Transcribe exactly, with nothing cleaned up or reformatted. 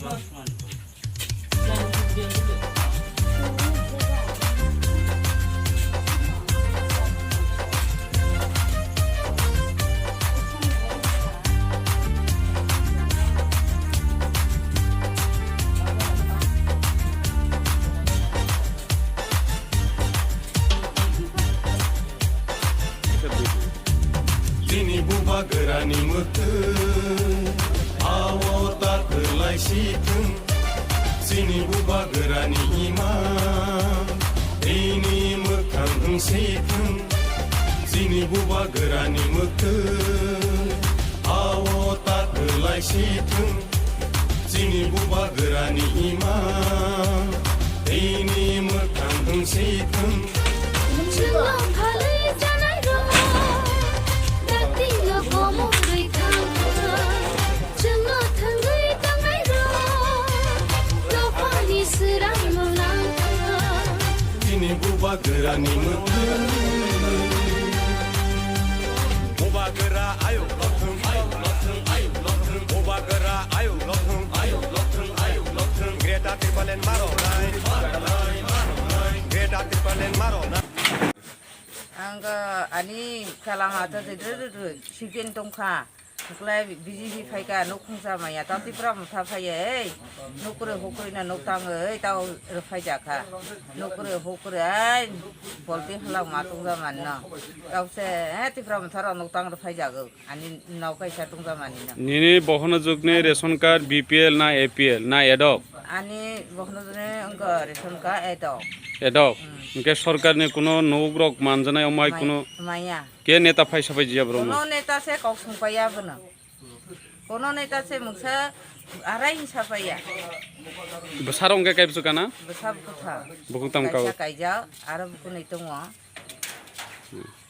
Chini bubagrani mwktwi, awo ta kwlai si thung. Chini bubagrani ima, tini mwkhang wng si thung. Chini bubagrani mwktwi, awo ta kwlai si thung. Chini bubagrani ima, tini mwkhang wng si thung. Chwngno phalwi chanai rok, dakti no komorwi thang thang. Chwngno thangwi tangnai rok, dophani swrang no lang thang. Chini bubagrani mwktwi. Bubagra ayuk lothung, ayuk lothung, ayuk lothung. Bubagra ayuk lothung, ayuk lothung, ayuk lothung. Greater Tipraland maro nai, maro nai, maro nai. Greater Tipraland maro nai. Ang ani kalama to de de de de chicken tongkha. Hwklai B J P phaikha, nuk khungsa maya, ta Tipra Motha phaiya, ei, nuk kwrwi huk kwrwi no nuk tangwi, ei, tao rwphai jakha, nuk kwrwi huk kwrwi, ei, bolti halak ma tungja manno, tao se, eh, Tipra Motha rok nuk tang rwphai jago, ani nok kaisa tungja mani no. Nini bohono jukni ration card B P L na A P L na edok? Ani bohono jukni wngkha ration card edok. Edok? Hmm. Hwnkhe sorkarni kuno nuk rok manjanai omai kuno? Maya. Ke neta phai sapai jiya borok no? Kono neta se kok sung paiya bono. Kono neta se mungsa arai hinsa paiya. Bwsarok hwnkhe kaibwswk kana? Bwsa bwkha. Bukhuk tam kao. Kaisa kaijak, aro bukhunwi tongo.